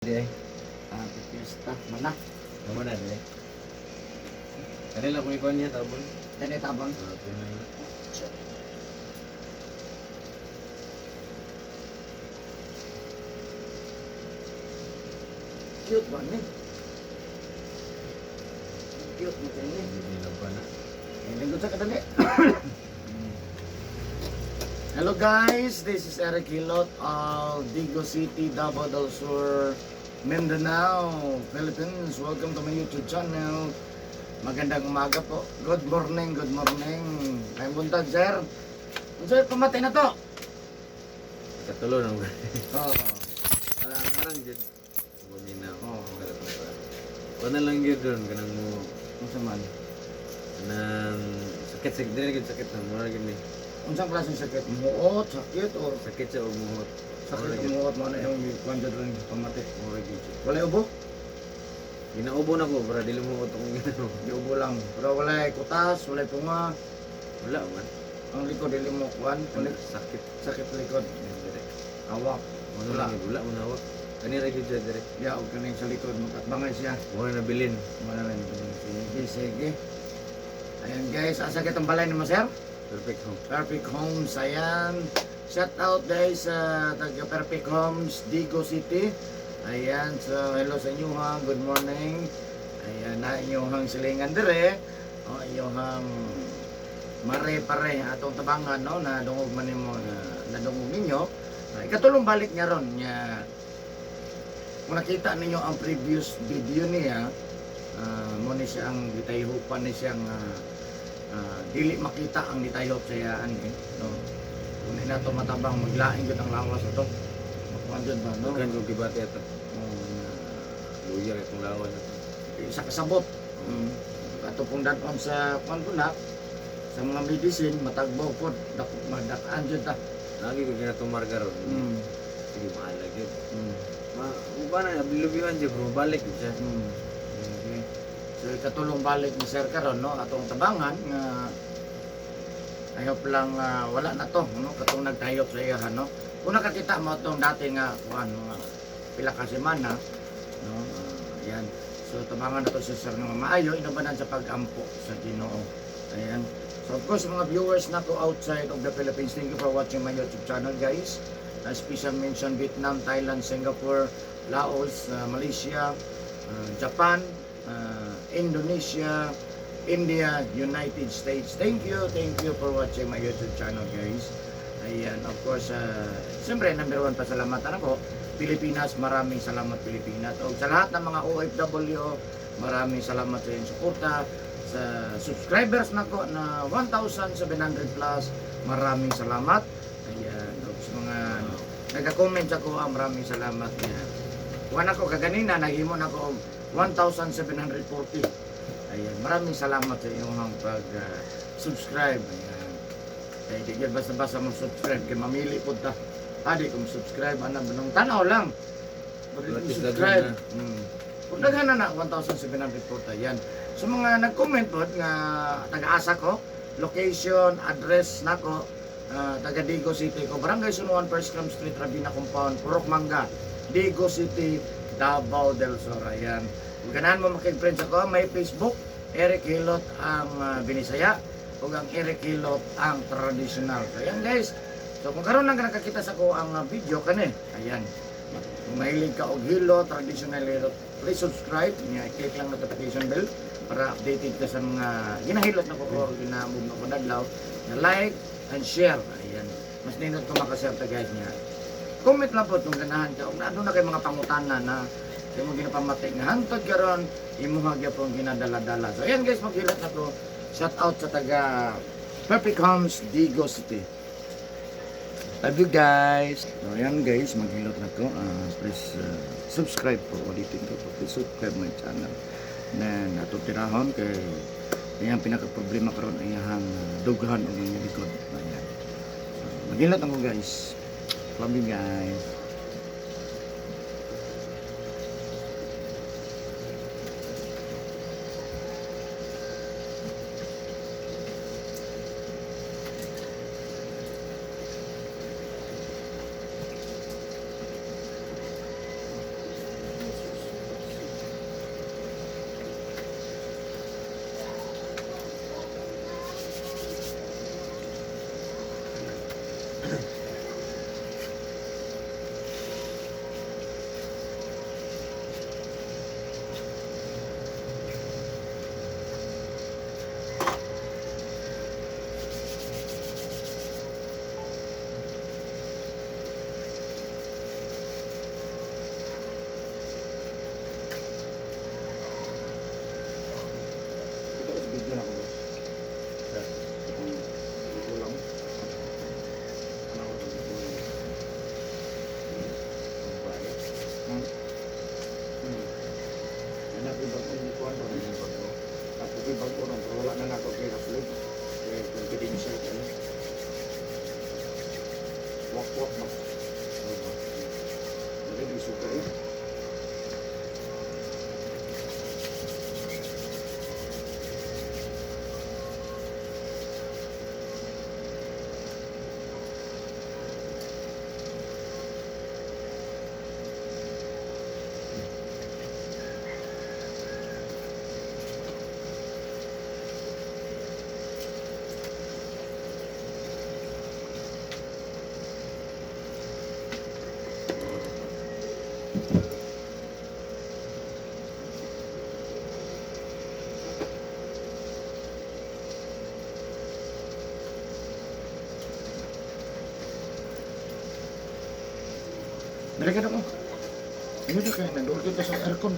Di ay. Happy Fiesta. Mana. Amo na di ay. Kanila kung ikaw niya tabon. Dani tabang. Ah, pinay. Cute ba ni? Cute mo kayo ni. Hindi nila pa na. Eh, lingkod sa kadali. Hello guys, this is Eric Hilot of Digo City, Davao del Sur, Mindanao, Philippines. Welcome to my YouTube channel. Magandang umaga po. Good morning, good morning. Ay buntag, sir. Sir, pamatay na to. Katulo nang. Oh. Arang arang jud. Buminaw. Oo. Wala lang gyud ron kanang mo Unsa man? nang sakit sa dili gyud sakit na mura gyud ni. Unsang klaseng sakit? Muot, sakit or Sakit sa umuhot. sakit o muot mo na yung kuan jud ron pamatay. Mura gyud siya. Walay ubo? Ginaubo na ko para dili mo akong ginoo. Di ubo lang. Pero walay kutas, walay punga. Wala man. Ang likod dili mo kuan, Wala kulit sakit. sakit likod. Dire. Awak. Wala lang gyud, wala mo nawak. Kani ra gyud siya dire. Ya og kaning sa likod makatbangay siya. Mura na bilin. Wala rin. Sige, sige. Ayan guys, asa kitang balay ni mo sir? Perfect home. Perfect Homes, ayan. Shout out guys sa taga Perfect Homes, Digo City. Ayan, so hello sa inyo ha, good morning. Ayan na inyong silingan dire. O inyong mare pare atong tabangan no na dungog man nimo na nadungog ninyo. Ay, ikatulong balik niya ron niya. Kung nakita ninyo ang previous video niya, mo ni siya ang gitayhupan ni siyang dili makita ang gitayhop sa iyaan eh, no. Kung di na to matabang maglaing gyud ang lawas ato. Makuan jud ba no? Daghan kog gibati ato. Oh, Luya kay itong lawan ato. isa kasabot. Ato pong dadon sa kuan po na sa mga medicine matagbaw pod dako madak-an jud ta. Lagi ko ginatumar karon. Sige mahala gyud. Ma uba na lubihan siya bro, balik gyud siya. Okay. So ikatulong balik ni Sir karon no atong tabangan nga I hope lang wala na to no katong nagtayop sa iya no. Kung nakakita mo atong dati nga kuan mga pila ka semana no yan. So tabangan na to si Sir nga maayo inubanan sa pag-ampo sa Ginoo. Ayan. So of course mga viewers nako outside of the Philippines, thank you for watching my YouTube channel guys. Special mention Vietnam, Thailand, Singapore, Laos, Malaysia, Japan, Indonesia, India, United States. Thank you for watching my YouTube channel guys. Ayan, of course, siyempre, number one pasalamatan ako, Pilipinas, maraming salamat Pilipinas. O sa lahat ng mga OFW, maraming salamat sa inyong suporta. Sa subscribers nako na 1,700 plus, maraming salamat. Ayan, o sa mga nagka-comment sa ko, maraming salamat. Ayan. Kuha na ko kaganina, naghimo na ko og 1,740. Ayan, maraming salamat sa inyong pag-subscribe. Ayan. Kaya di gyud basta-basta mo subscribe kay mamili pud ta. Adi kung subscribe ana banong tanaw lang. Pero At kung least subscribe. daghan. Kung daghan na na 1,740 yan. So mga nag-comment pod nga taga-asa ko, location, address nako, taga Digo City ko, Barangay Sunuan, First Cram Street, Rabina Compound, Purok Mangga, Digo City, Davao del Sur. Ayan. Kung ganahan mo makig-friends ako, may Facebook, Eric Hilot ang Binisaya, ug ang Eric Hilot ang traditional. So ayan guys. So kung karon lang ka nakakita sa ko ang video kani, ayan. Kung mahilig ka og hilo, traditional hilot, please subscribe. Nya, i-click lang notification bell para updated ka sa mga ginahilot na ko or ginamove na ko nadlaw. Na like and share. Ayan. Mas nindot ko makashare ta guys niya. Comment lang po kung ganahan ka. Kung naadto na kay mga pangutana na kay mo ginapamatay nga hantod karon imuha gyapon ginadala-dala. So ayan guys, maghilot na ko. Shout out sa taga Perfect Homes, Digo City. Love you guys. So ayan guys, maghilot na ko. Please subscribe po. Ulitin ko po. Please subscribe my channel. Na natutirahon kay ayan pinaka problema karon ay ang dughan og inyong likod. Ayan. So, maghilot ako guys. Love you guys. Pork ba? Hindi, di suka eh. Dali ka na mo. Ano na kayo? Nandoon kita sa aircon.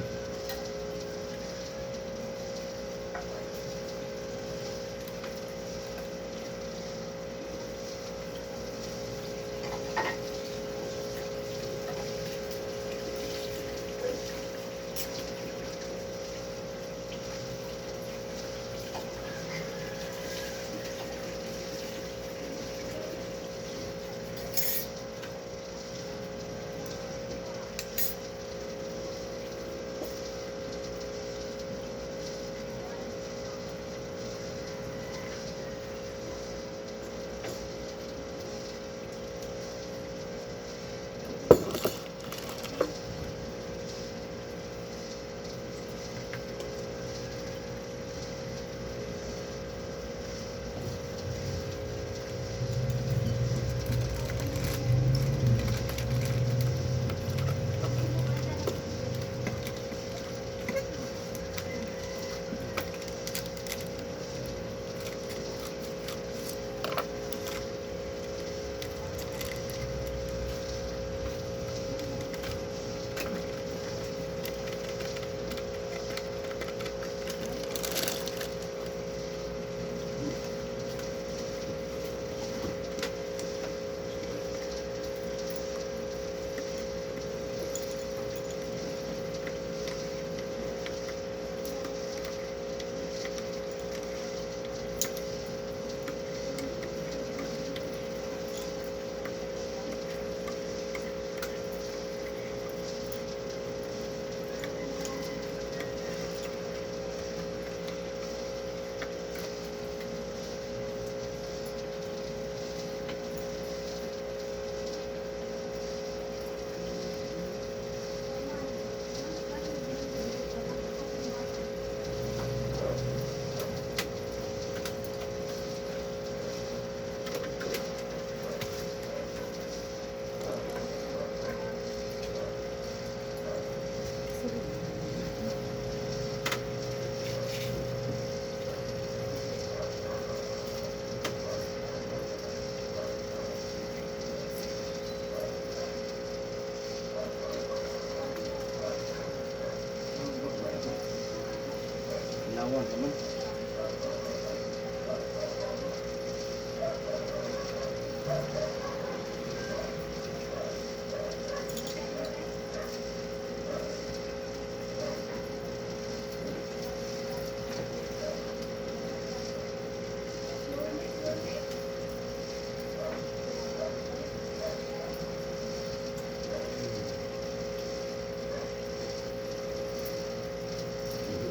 Lawan ka man.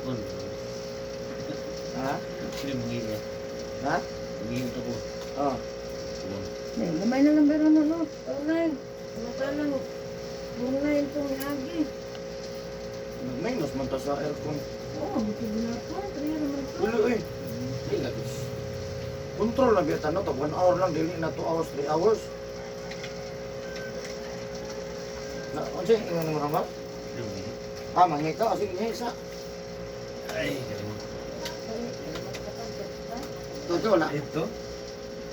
Doon. Ha? Sino mangihi? Ha? Mangihi ito ko. Oh. Doon. Ay, gamay na lang pero na no. Online. Matalang. Online itong agi. Nag-minus man ta sa aircon. Oo, buti ginapon. Kaya naman to. Ulo eh. Di lagos. Control na biya no, tag 1 hour lang dili na 2 hours, 3 hours. Na, unsa ingon nimo ba? Sino mangihi? Ah, mangi ka sige ngi isa. Ay, galing. Tuto la. Ito?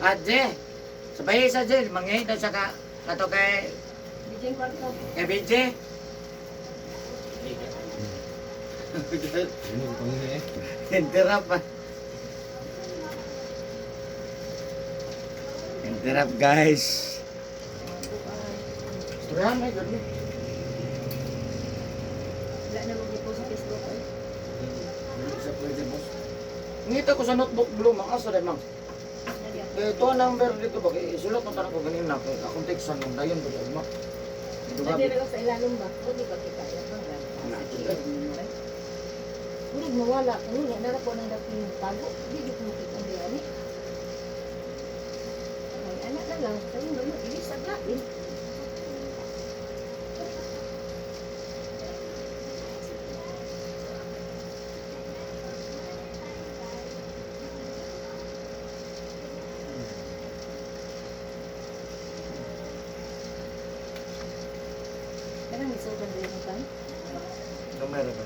Ah, Je. Sabay isa Je, mangi daw sa ka kato kay Bijay kwarto. kay BJ. Ano ko pangihi eh? Interrupt ah. Interrupt guys. Istoryahan ay gud ni. Wala na mag-post sa Facebook eh. Dili sa pwede boss. Ngita ko sa notebook blue maasa dai mang. Nagyapon. Kaya ito ang number dito ba? Kaya isulat mo tanong ko ganina. Kaya akong textan nung dayon ba mo. Dito Pwede gabi. na lang sa ilalong ba? O, di ba kita? Yan ba? Na, Murag mawala ko niya. Nara po nang dating tago. Di di ko makita ang bayani. Ay, anak na lang. Kayo naman, ilis ang lain. Kanang isudan ba yung tan? Numero ba?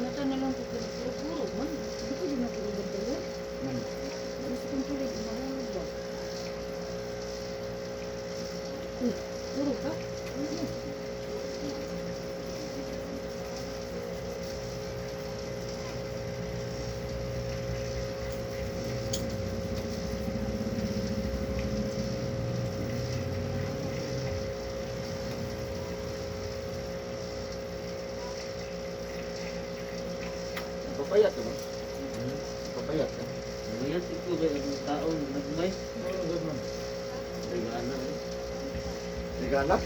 Nata na lang ko pero puro-puro man. Hindi ko din ako uban. Gusto kong tulig, mahulog ba? Uy, puro ka? Ano na? Papayat ka ba? Papayat ka? Mayat ito kay ang taon nagmay. Ano ganun? Regana eh. Regala?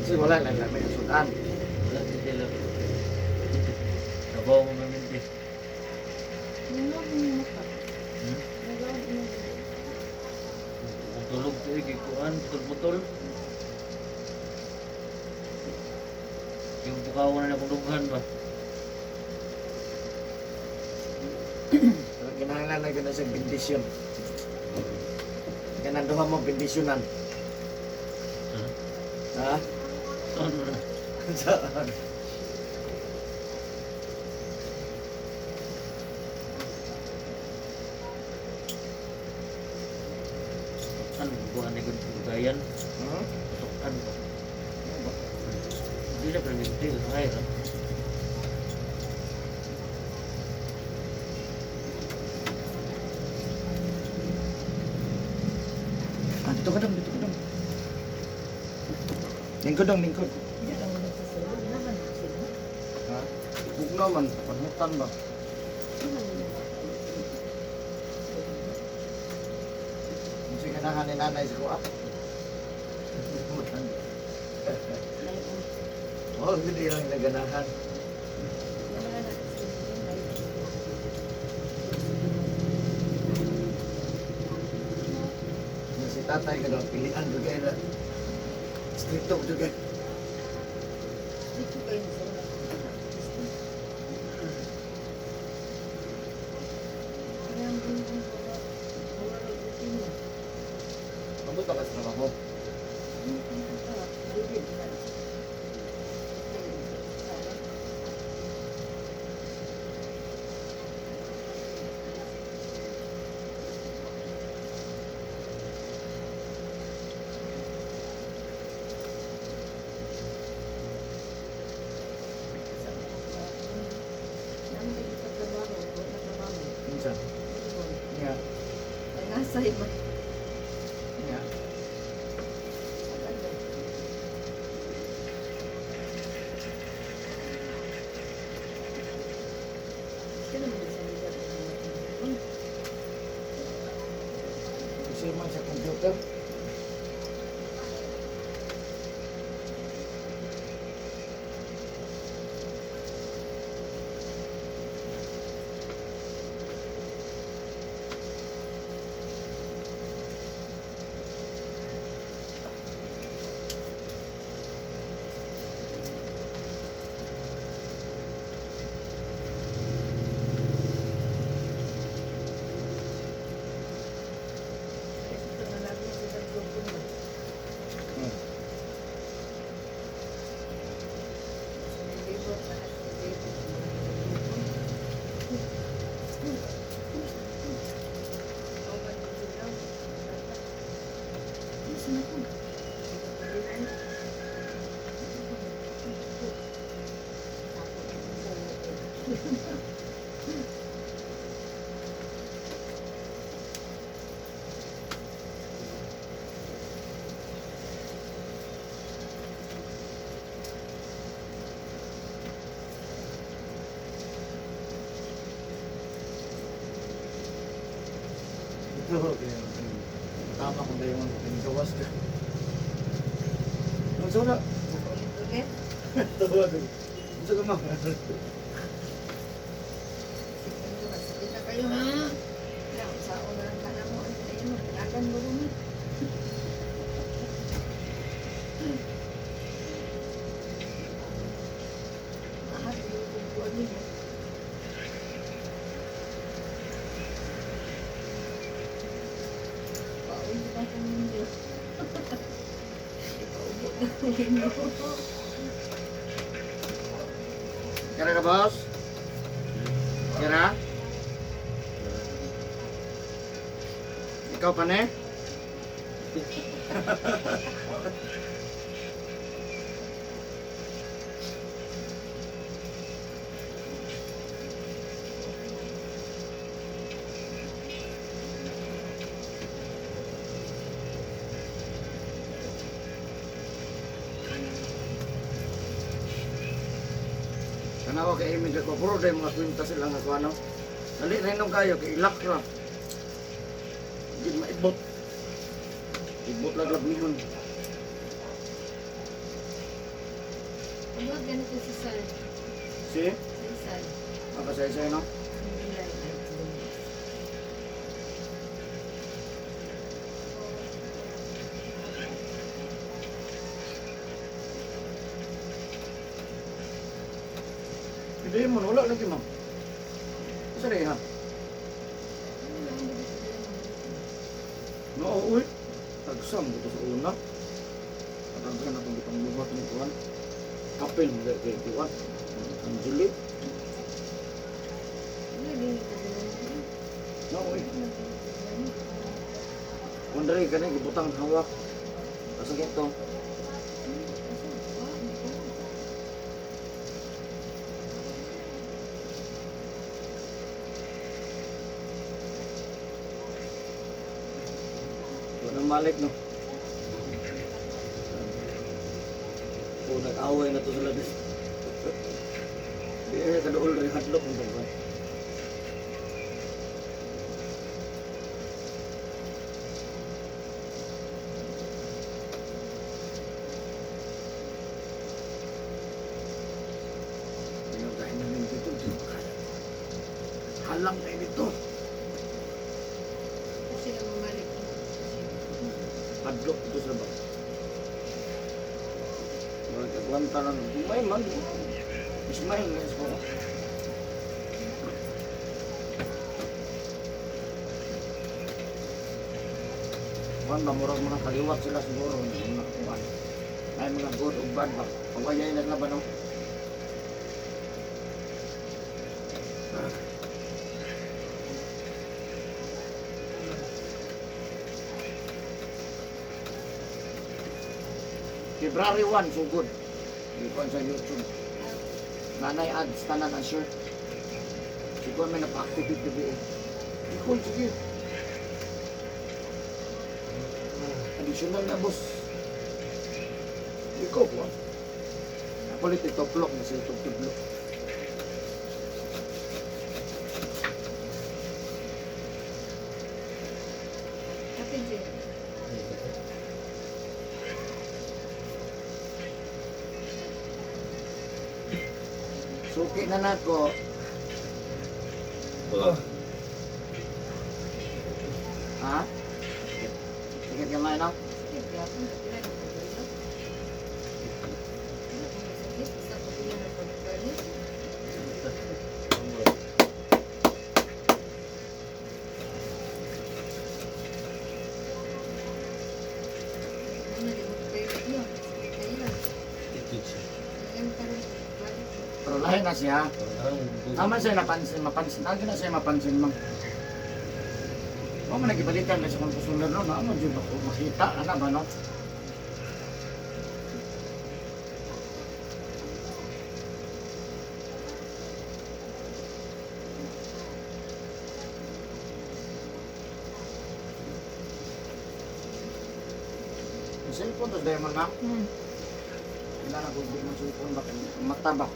Kasi wala lang lang may sudan. Wala si sila. Sabaw mo maminti. Nangawin mo mata. Nangawin mo mata. Kung tulog ko eh, gikuan, putol-putol. Yung bukaw na akong dughan ba? Pero kinahanglan na gud na siyang bendisyon. Kanang duha mo bendisyonan. Ha? Saan mo na? Saan? Ano, bukuan na yung lugayan? Hmm? Tutukan ba? Ano ba? Hindi na perminti, usahay ra. Ah, dito ka dong, dito ka dong. Lingkod dong, lingkod. Hindi ka mo nagsasulod. Naman sila. Ha? Bugnaw man, panhutan ba? Naman nila. Kasi ganahan ni nanay sa kuha. Oh, hindi lang naganahan. Yung si tatay ka daw, pilihan ko kayo na. Stricto ko kayo. Dito kayo sa Kaya ang bumbong ko na wala rutin mo. Mabuta ka sa trabaho. Ano kung ito? Dili na. Naman kayo sa trabaho, wala trabaho. Minsan. Nga. Ay, nasa iba. Nga. Kailan mo sa lugar na mga Kasi man sa computer. Ito na lagi sa grupo mo. Libot na at libot. Okay. Tama kung tayo mga gawas ka. Ang sura. Ulit-ulit. Tawa din. Unsa ka, ma'am? Sige, masakit na kayo ha. Na, sa una ka na mo. Ano kayo mo? Kailangan mo rin. Mahal yung kukuha niyo. Pauwi na ko ninyo. Ipaubo na ko ninyo. Kira ka, boss? Kira? Ikaw pa, ne? Tanawa kay Amy ko puro day mga kwinta sila nga kuano. Dali rin nung kayo kay ilak ra. Gid maibot. Ibot lang mihon. Ano ganito si Sir? Si? Si Sir. Makasaysay no? Hindi lang. Hindi mo wala lagi, ma'am. Asa rin ha? No, uy. Tagsam ko to sa una. Patanggan na itong itong buhat ng kuwan. Kapil mo kay kuwan. Ang juli. No, uy. Kung dari ka na, gibutang hawak. Asa kito? Walang malik, no? O, nag-away na to sila dis. Di ay kadool rin hadlok ng pagkuhan. Ngayon kain namin dito, di ko kaya. Halang kayo dito. Sila mamalik. Hadlok ito sa ba? Magkagwanta lang. May man. Ismail na ko. Kuan ba, murag mga kaliwat sila siguro. Mga kuan. Ay mga good o bad ba? Pawayay na sila ba no? February 1, so good. Ikuan sa YouTube. Nanay ads tanan ang sure. Siguro may napa-activate gabi eh. Ikaw, sige. Additional na, boss. Ikaw po. Napalit ito, plok na sa itong tiblo. Happy Jane. Suki na nako. Ha? Sige gamay no? Sakit, gapon, kapila ng pagdalo. Wala akong masakit, basta kapila ng pagdalo. Ano, di mo toilet no? Sakit kayo lang. Alam ka rin, balik. Pero lahi na siya. Tama siya napansin, mapansin. Lagi na siya mapansin, ma'am. Mo man nagibalikan na sa kong kusular no, na mo jud ako makita ana ba no? Yung cellphone to Diamond ma'am. Kailangan ko di mo cellphone ba kay mata ba?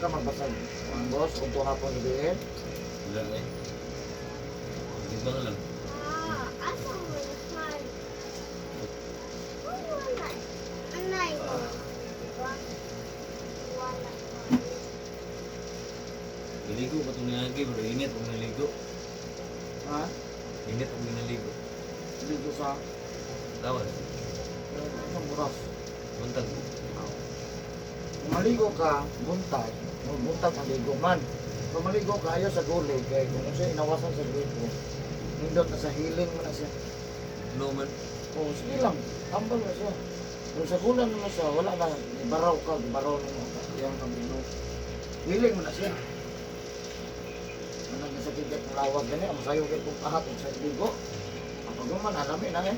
ka magbasag ang boss kung hapon gabi eh. Wala eh. Ibang lang. Ah, asa mo na? Wala. Anay ko. Diba? Wala. Naligo ba itong nilagi? Pero init ang naligo. Ha? Init ang naligo. Dito sa Tawas. anong oras? Buntag. Kung maligo ka, buntag. Buntag ang ligo man. Kung maligo ka, ayaw sa gulay. Kaya kung siya inawasan sa gripo, nindot na sa healing mo na siya. No man. O, sige lang. Tambal na siya. Kung sa gulan mo siya, wala na. Ibaraw ka, ibaraw na mo. Iyang kabilo. Healing mo na siya. Anong sakit kay kung lawag gani, ang sayo kay kung pahat sa ligo. Ang paghuman, alami na eh.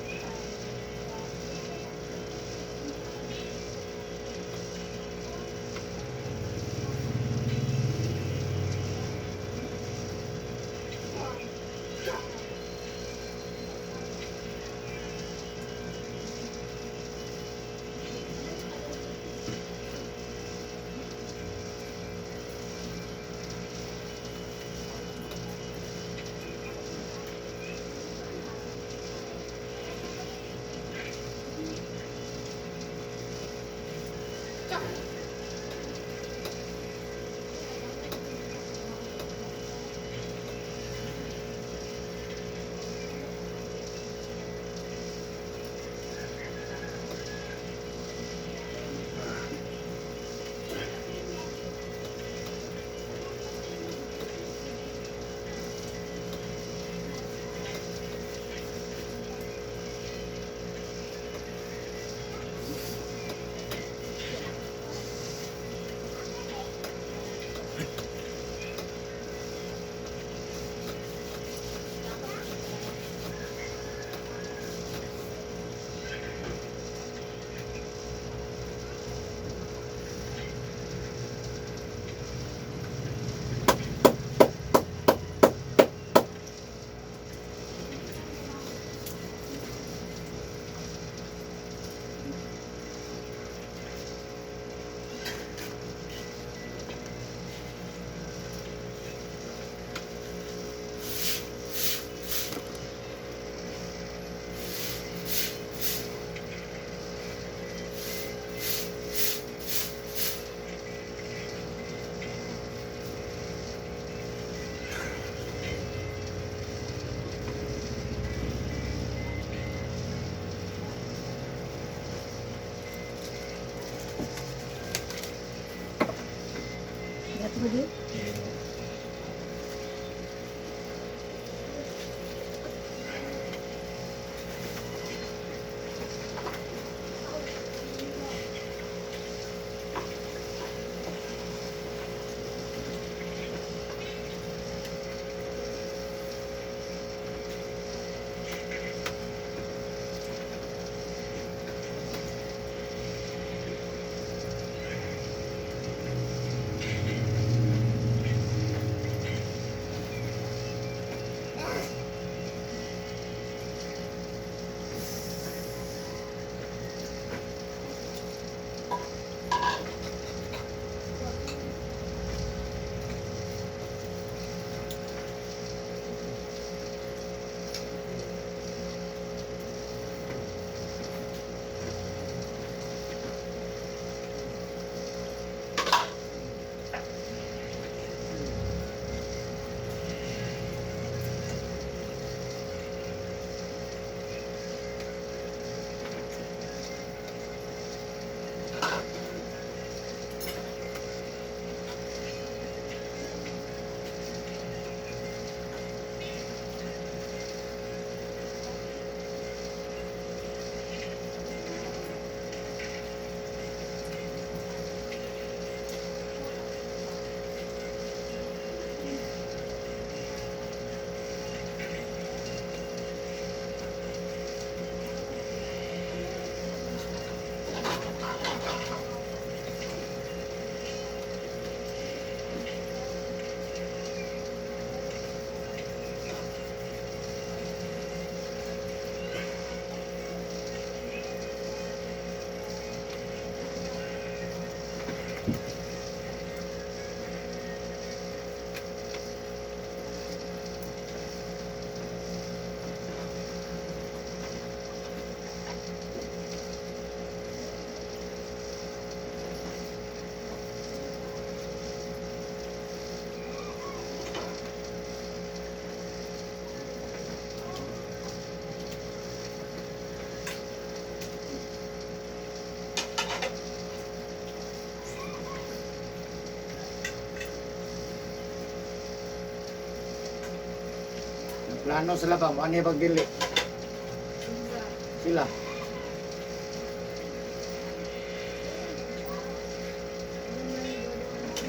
Dato ba di? Plano sila ba? Ano yung pagdili? Sila.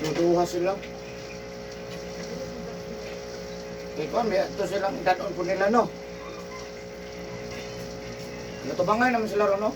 Duduha sila. Kaya kung may ito silang danon po nila, no? Natubangay naman sila ron, no?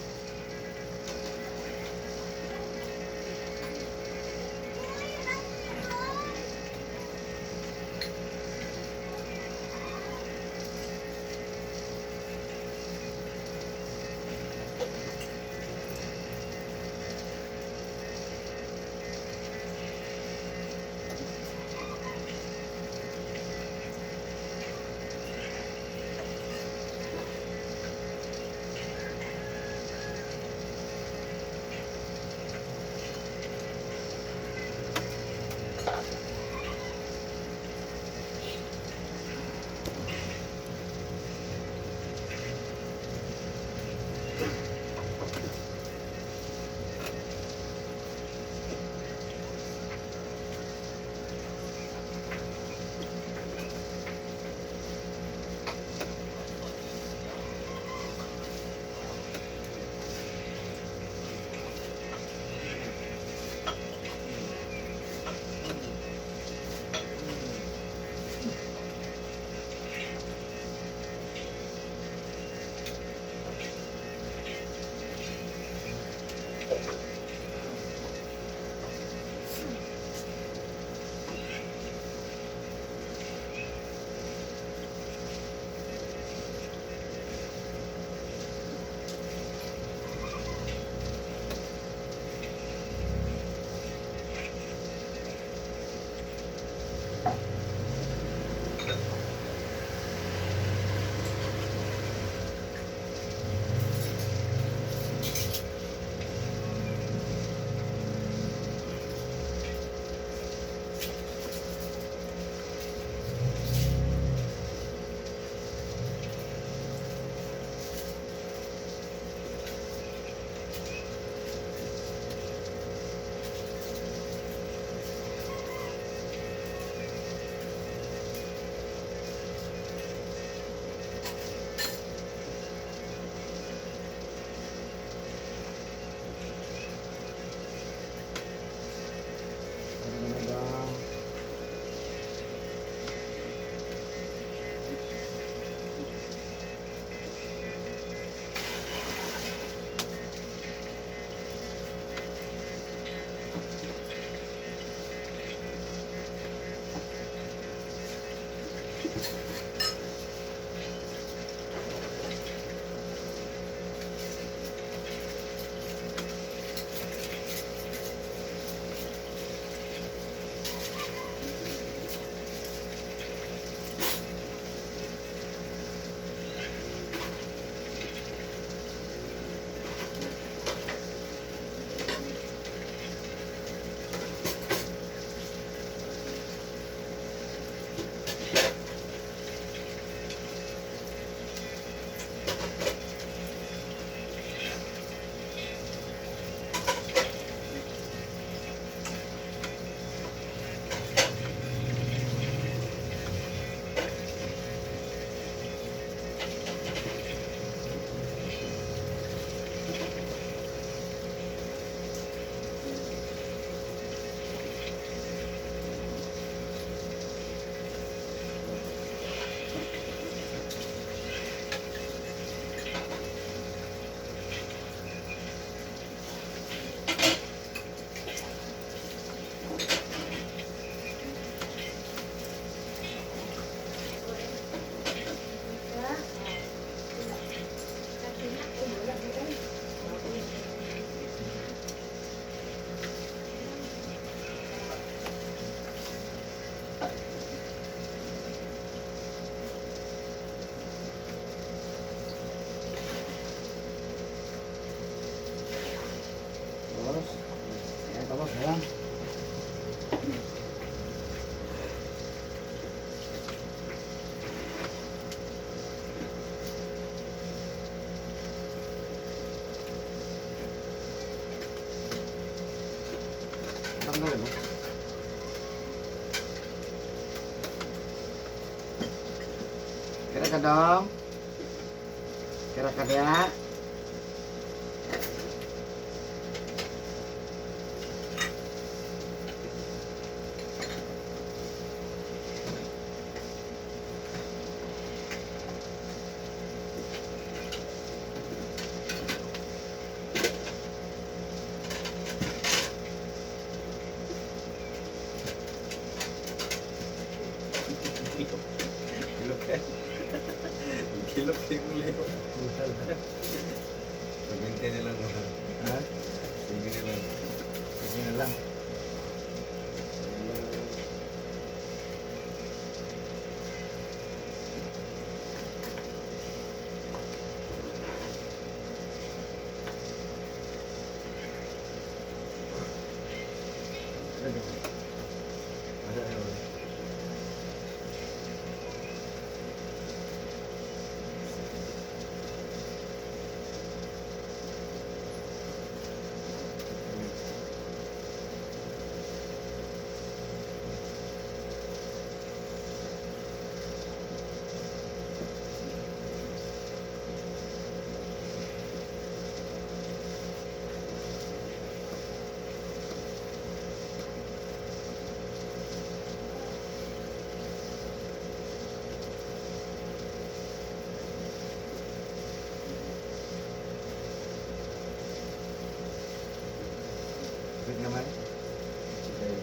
Boss. Ayan, tapos na lang. Tanggalin mo. Kira ka dong? Kira ka diha? Kilok ka. Kilok kayo muli. 20 na lang. Ha? Sige na lang. Sige na lang. Masa na yun? Wait naman. Sige.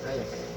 Kaya, kaya.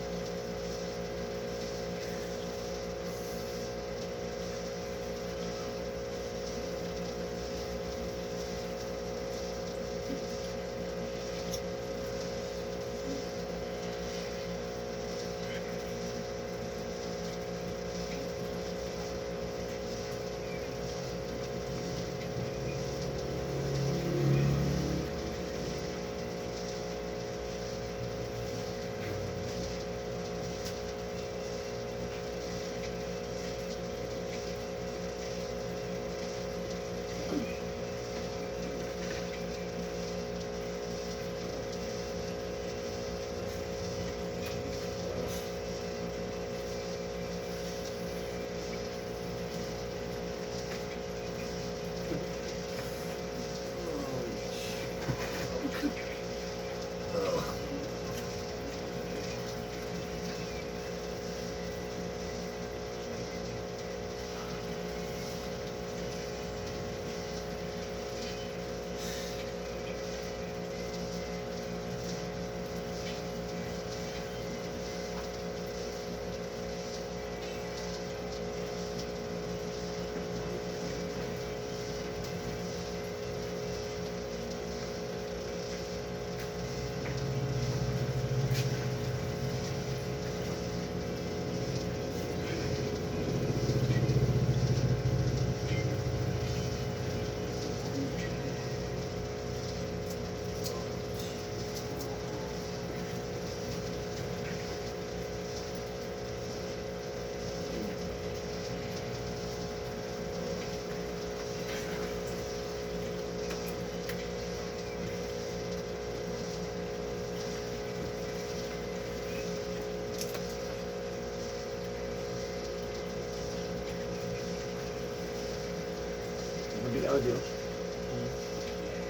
Gabi audio.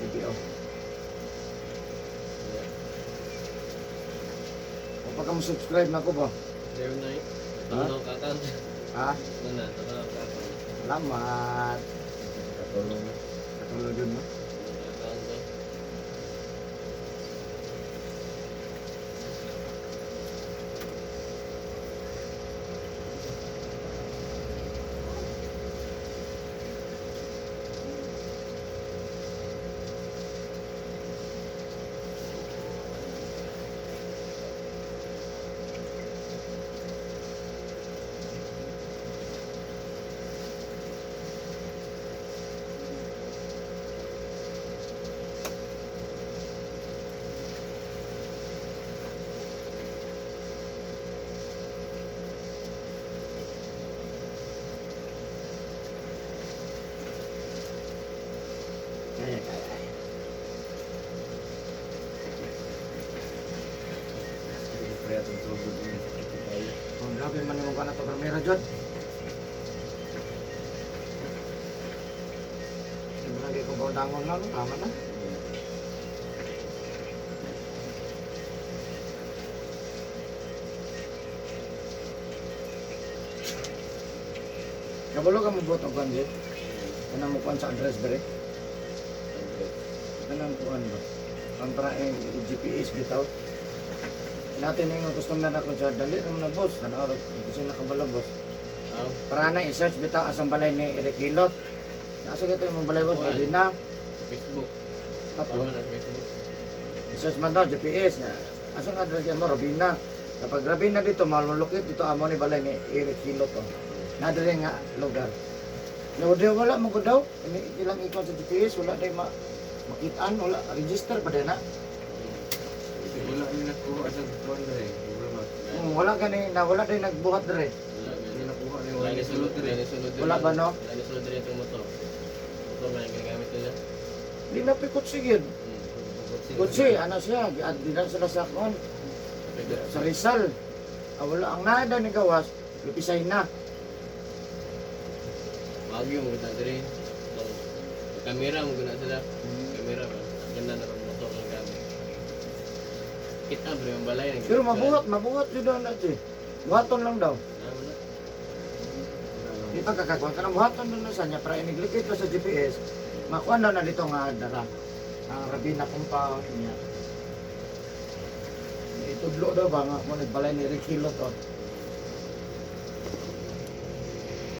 Gabi audio. O pagka mo subscribe na ako ba? Zero nine. Tatulong kakan. Ha? Ano na, tatulong kakan. Salamat. Katulong na. Katulog yun, no? Tatulong kakan. Itong sugod niya sakit kayo. Oh, grabe man yung na to primera jud. Di ba lagi ko baudangon na, no? Tama na. Kabalo ka mo buot og kuan jud. Kanang mo kuan sa address dere. Kanang kuan ba? Ang para eh, GPS bitaw. Natin yung customer na ko sa dali naman na boss. Ano oras? Kasi nakabalo boss. Ah, Para na i-search bitaw asang balay ni Eric Hilot. Nasa gito yung balay boss, Kuan. pwede na. Sa Facebook. Tapos, Tama na sa Facebook. i-search man daw, GPS na. Asang address yan mo, Robina. Kapag Robina dito, malulukit dito amo ni balay ni Eric Hilot. Oh. Nadali nga lugar. No, di wala mo ko daw. Ini ilang ikon sa GPS, wala day ma makitaan, wala register pa din na. Wala mi nakuha sa kuan dre. Google Maps. Wala gani na wala day nagbuhat dere. Wala Hindi gani. nakuha ni Wala wala ni ni sulod sulod dre. dre. Wala ni sulod dre. Wala ba, no? Wala ni sulod dre itong motor. Motor man ang ginagamit nila. Di na pikot sige. Kutsi, ano siya, giad na sila sa kon sa Rizal. Ah, wala ang naada ni gawas, lupisay na. Bagyo mo guna dre. Itong kamera mo guna sila. Kamera ba? Ganda na rin motor ang gamit. Kita bro yung balay. Pero mabuhat, mabuhat yun daw na siya. Buhaton lang daw. Ah, wala. Di pa kakakuha ka ng buhaton doon na sa niya para iniglikit ko sa GPS. Makuha daw na dito nga dara. Ang Rabina compound niya. Itudlo daw ba nga mo nagbalay ni Rick Hilot oh.